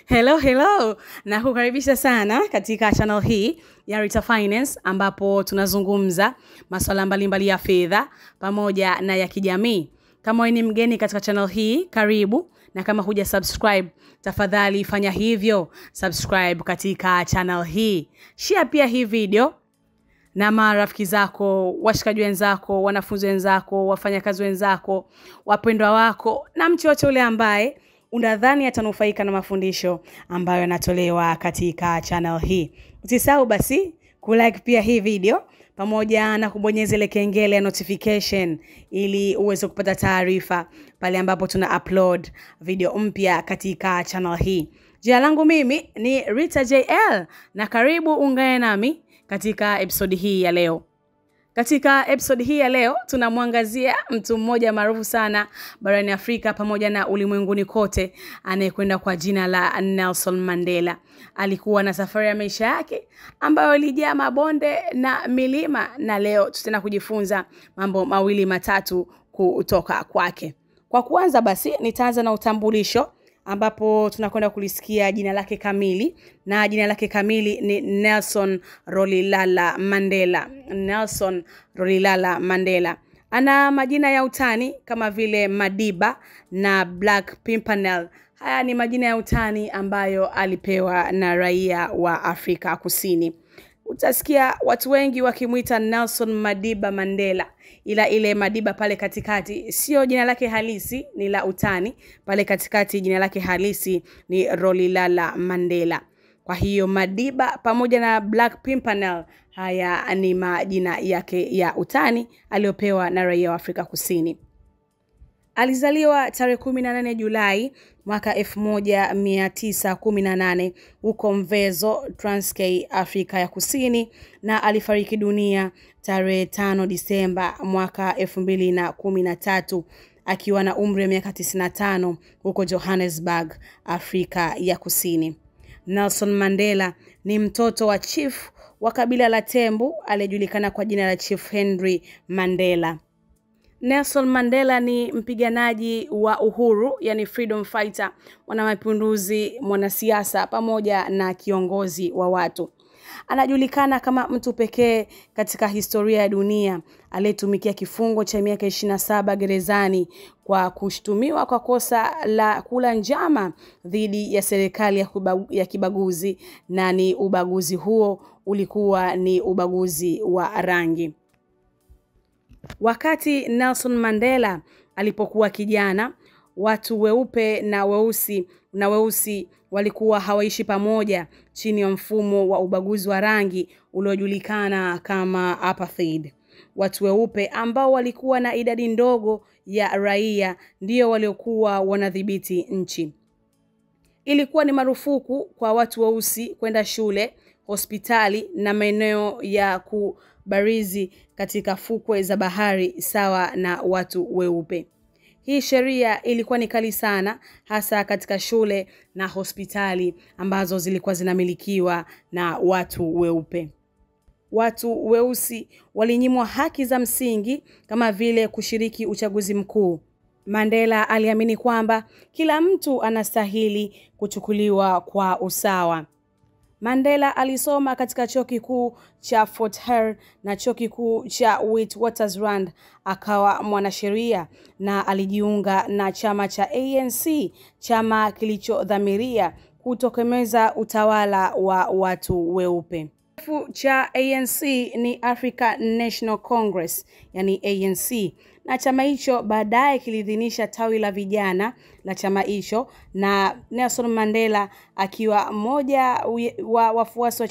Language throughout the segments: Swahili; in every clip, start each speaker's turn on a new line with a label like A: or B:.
A: Hello, hello. Na kukaribisha sana katika channel hii ya Rita Finance ambapo tunazungumza masuala mbalimbali ya fedha pamoja na ya kijamii. Kama wewe ni mgeni katika channel hii, karibu, na kama huja subscribe, tafadhali fanya hivyo, subscribe katika channel hii. Share pia hii video na marafiki zako, washikaji wenzako, wanafunzi wenzako, wafanyakazi wenzako, wapendwa wako na mtu yote ule ambaye unadhani atanufaika na mafundisho ambayo yanatolewa katika channel hii. Usisahau basi kulike pia hii video pamoja na kubonyeza ile kengele ya notification ili uweze kupata taarifa pale ambapo tuna upload video mpya katika channel hii. Jina langu mimi ni Rita JL na karibu ungane nami katika episode hii ya leo. Katika episode hii ya leo tunamwangazia mtu mmoja maarufu sana barani Afrika pamoja na ulimwenguni kote anayekwenda kwa jina la Nelson Mandela. Alikuwa na safari ya maisha yake ambayo ilijaa mabonde na milima, na leo tutaenda kujifunza mambo mawili matatu kutoka kwake. Kwa kuanza basi nitaanza na utambulisho ambapo tunakwenda kulisikia jina lake kamili, na jina lake kamili ni Nelson Rolihlahla Mandela. Nelson Rolihlahla Mandela ana majina ya utani kama vile Madiba na Black Pimpernel. Haya ni majina ya utani ambayo alipewa na raia wa Afrika Kusini. Utasikia watu wengi wakimuita Nelson Madiba Mandela, ila ile Madiba pale katikati sio jina lake halisi, ni la utani. Pale katikati jina lake halisi ni Rolihlahla Mandela. Kwa hiyo Madiba pamoja na Black Pimpernel, haya ni majina yake ya utani aliyopewa na raia wa Afrika Kusini. Alizaliwa tarehe 18 Julai mwaka 1918 huko Mvezo, Transkei, Afrika ya Kusini, na alifariki dunia tarehe 5 Disemba mwaka 2013 akiwa na umri wa miaka 95 huko Johannesburg, Afrika ya Kusini. Nelson Mandela ni mtoto wa chief wa kabila la Tembu aliyejulikana kwa jina la Chief Henry Mandela. Nelson Mandela ni mpiganaji wa uhuru, yani freedom fighter, mwanamapinduzi, mwanasiasa pamoja na kiongozi wa watu. Anajulikana kama mtu pekee katika historia ya dunia aliyetumikia kifungo cha miaka 27 gerezani kwa kushtumiwa kwa kosa la kula njama dhidi ya serikali ya kibaguzi, na ni ubaguzi huo ulikuwa ni ubaguzi wa rangi. Wakati Nelson Mandela alipokuwa kijana, watu weupe na weusi walikuwa hawaishi pamoja chini ya mfumo wa ubaguzi wa rangi uliojulikana kama apartheid. Watu weupe ambao walikuwa na idadi ndogo ya raia ndio waliokuwa wanadhibiti nchi. Ilikuwa ni marufuku kwa watu weusi kwenda shule, hospitali na maeneo ya kubarizi katika fukwe za bahari sawa na watu weupe. Hii sheria ilikuwa ni kali sana, hasa katika shule na hospitali ambazo zilikuwa zinamilikiwa na watu weupe. Watu weusi walinyimwa haki za msingi kama vile kushiriki uchaguzi mkuu. Mandela aliamini kwamba kila mtu anastahili kuchukuliwa kwa usawa. Mandela alisoma katika chuo kikuu cha Fort Hare na chuo kikuu cha Witwatersrand, akawa mwanasheria na alijiunga na chama cha ANC, chama kilichodhamiria kutokomeza utawala wa watu weupe. Cha ANC ni African National Congress, yani ANC, na chama hicho baadaye kilidhinisha tawi la vijana la chama hicho, na Nelson Mandela akiwa mmoja wa wafuasi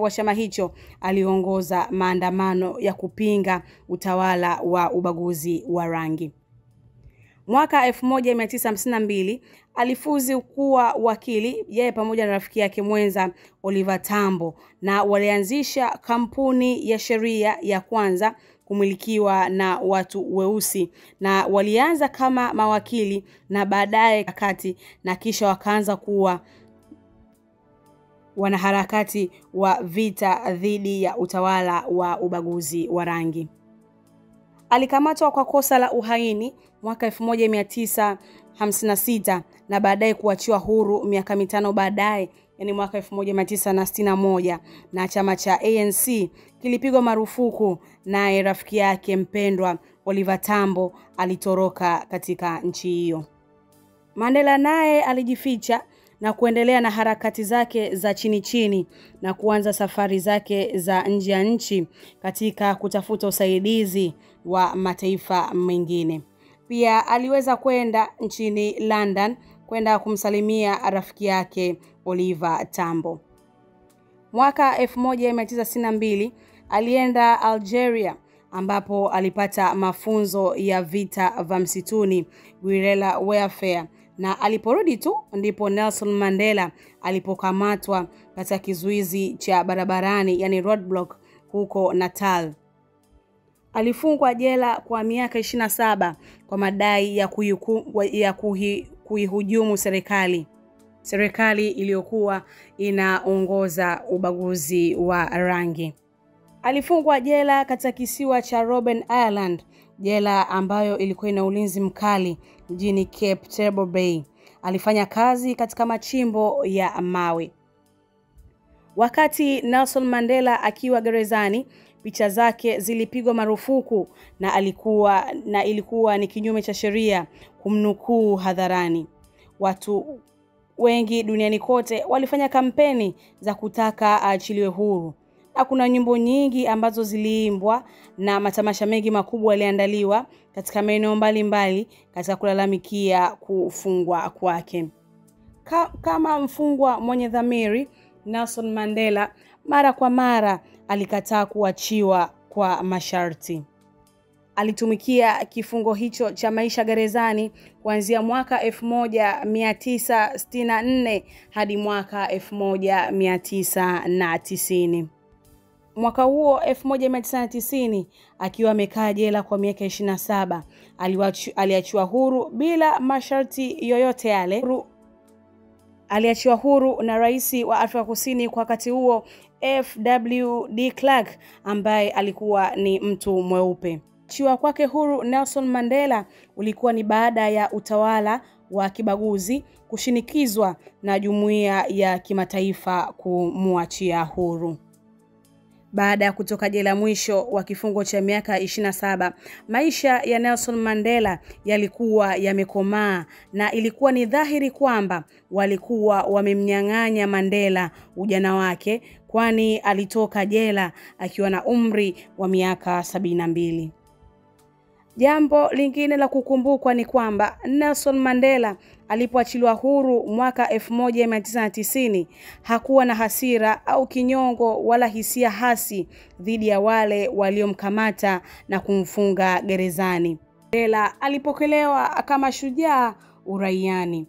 A: wa chama hicho aliongoza maandamano ya kupinga utawala wa ubaguzi wa rangi. Mwaka 1952 alifuzu kuwa wakili, yeye pamoja na rafiki yake mwenza Oliver Tambo, na walianzisha kampuni ya sheria ya kwanza kumilikiwa na watu weusi, na walianza kama mawakili na baadaye kati na kisha wakaanza kuwa wanaharakati wa vita dhidi ya utawala wa ubaguzi wa rangi. Alikamatwa kwa kosa la uhaini mwaka 1956 na baadaye kuachiwa huru miaka 5 baadaye, yani mwaka 1961, na chama cha ANC kilipigwa marufuku, naye rafiki yake mpendwa Oliver Tambo alitoroka katika nchi hiyo. Mandela naye alijificha na kuendelea na harakati zake za chini chini na kuanza safari zake za nje ya nchi katika kutafuta usaidizi wa mataifa mengine. Pia aliweza kwenda nchini London kwenda kumsalimia rafiki yake Oliver Tambo. Mwaka 1962 alienda Algeria ambapo alipata mafunzo ya vita vya msituni, guerrilla warfare, na aliporudi tu ndipo Nelson Mandela alipokamatwa katika kizuizi cha barabarani, yani roadblock, huko Natal. Alifungwa jela kwa miaka 27 kwa madai ya kuihujumu serikali iliyokuwa inaongoza ubaguzi wa rangi. Alifungwa jela katika kisiwa cha Robben Island, jela ambayo ilikuwa ina ulinzi mkali mjini Cape Table Bay. Alifanya kazi katika machimbo ya mawe. Wakati Nelson Mandela akiwa gerezani, picha zake zilipigwa marufuku na ilikuwa ni kinyume cha sheria kumnukuu hadharani. Watu wengi duniani kote walifanya kampeni za kutaka aachiliwe huru. Na kuna nyimbo nyingi ambazo ziliimbwa na matamasha mengi makubwa yaliandaliwa katika maeneo mbalimbali katika kulalamikia kufungwa kwake. Kama mfungwa mwenye dhamiri, Nelson Mandela mara kwa mara alikataa kuachiwa kwa masharti. Alitumikia kifungo hicho cha maisha gerezani kuanzia mwaka 1964 hadi mwaka 1990. Mwaka huo 1990 akiwa amekaa jela kwa miaka 27, aliachiwa huru bila masharti yoyote yale. Aliachiwa huru na rais wa Afrika Kusini kwa wakati huo F.W. de Klerk, ambaye alikuwa ni mtu mweupe. Kuachiwa kwake huru Nelson Mandela ulikuwa ni baada ya utawala wa kibaguzi kushinikizwa na jumuiya ya kimataifa kumuachia huru. Baada ya kutoka jela mwisho wa kifungo cha miaka 27, maisha ya Nelson Mandela yalikuwa yamekomaa na ilikuwa ni dhahiri kwamba walikuwa wamemnyang'anya Mandela ujana wake, kwani alitoka jela akiwa na umri wa miaka 72. Jambo lingine la kukumbukwa ni kwamba Nelson Mandela alipoachiliwa huru mwaka 1990 hakuwa na hasira au kinyongo wala hisia hasi dhidi ya wale waliomkamata na kumfunga gerezani. Mandela alipokelewa kama shujaa uraiani.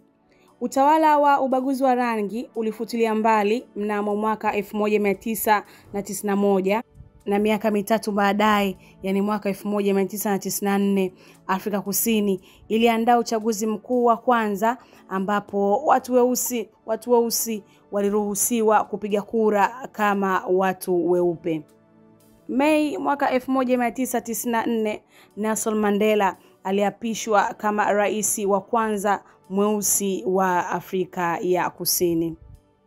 A: Utawala wa ubaguzi wa rangi ulifutilia mbali mnamo mwaka 1991, na miaka 3 baadaye, yani mwaka 1994, Afrika Kusini iliandaa uchaguzi mkuu wa kwanza ambapo watu weusi waliruhusiwa kupiga kura kama watu weupe. Mei mwaka 1994, Nelson Mandela aliapishwa kama rais wa kwanza mweusi wa Afrika ya Kusini.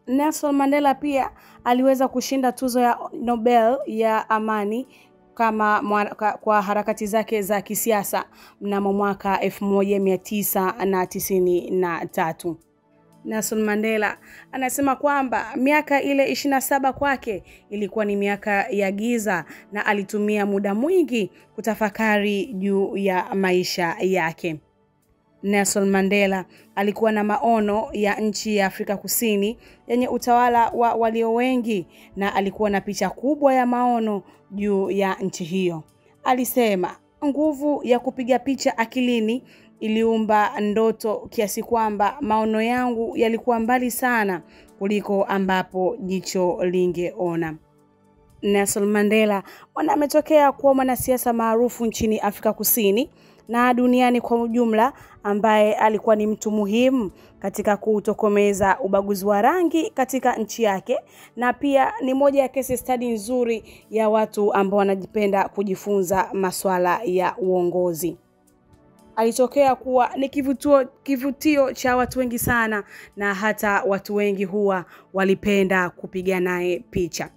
A: Nelson Mandela pia aliweza kushinda tuzo ya Nobel ya amani kama kwa harakati zake za kisiasa mnamo mwaka 1993. Nelson Mandela anasema kwamba miaka ile 27 kwake ilikuwa ni miaka ya giza na alitumia muda mwingi kutafakari juu ya maisha yake. Nelson Mandela alikuwa na maono ya nchi ya Afrika Kusini yenye utawala wa walio wengi na alikuwa na picha kubwa ya maono juu ya nchi hiyo. Alisema nguvu ya kupiga picha akilini iliumba ndoto kiasi kwamba maono yangu yalikuwa mbali sana kuliko ambapo jicho lingeona. Nelson Mandela ametokea kuwa mwanasiasa maarufu nchini Afrika Kusini na duniani kwa ujumla, ambaye alikuwa ni mtu muhimu katika kutokomeza ubaguzi wa rangi katika nchi yake, na pia ni moja ya case study nzuri ya watu ambao wanajipenda kujifunza masuala ya uongozi. alitokea kuwa ni kivutio cha watu wengi sana, na hata watu wengi huwa walipenda kupiga naye picha.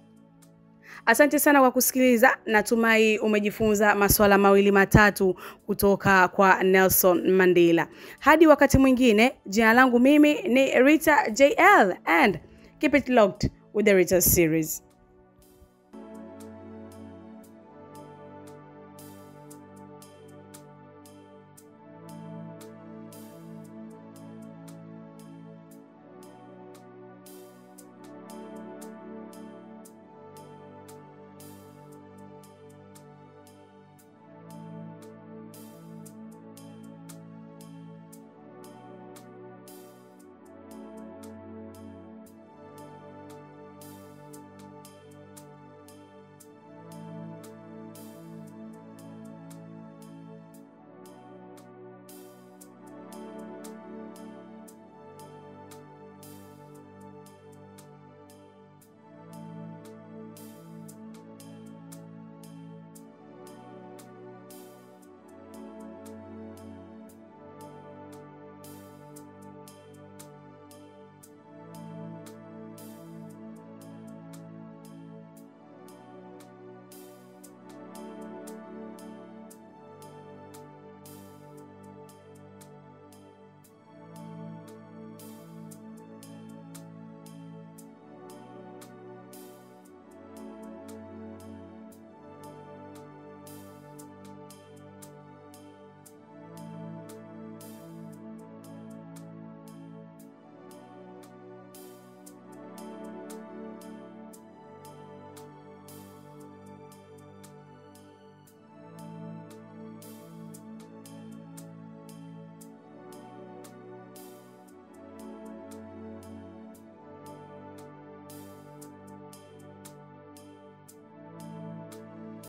A: Asante sana kwa kusikiliza. Natumai umejifunza masuala mawili matatu kutoka kwa Nelson Mandela. Hadi wakati mwingine, jina langu mimi ni Rita JL and keep it locked with the Rita series.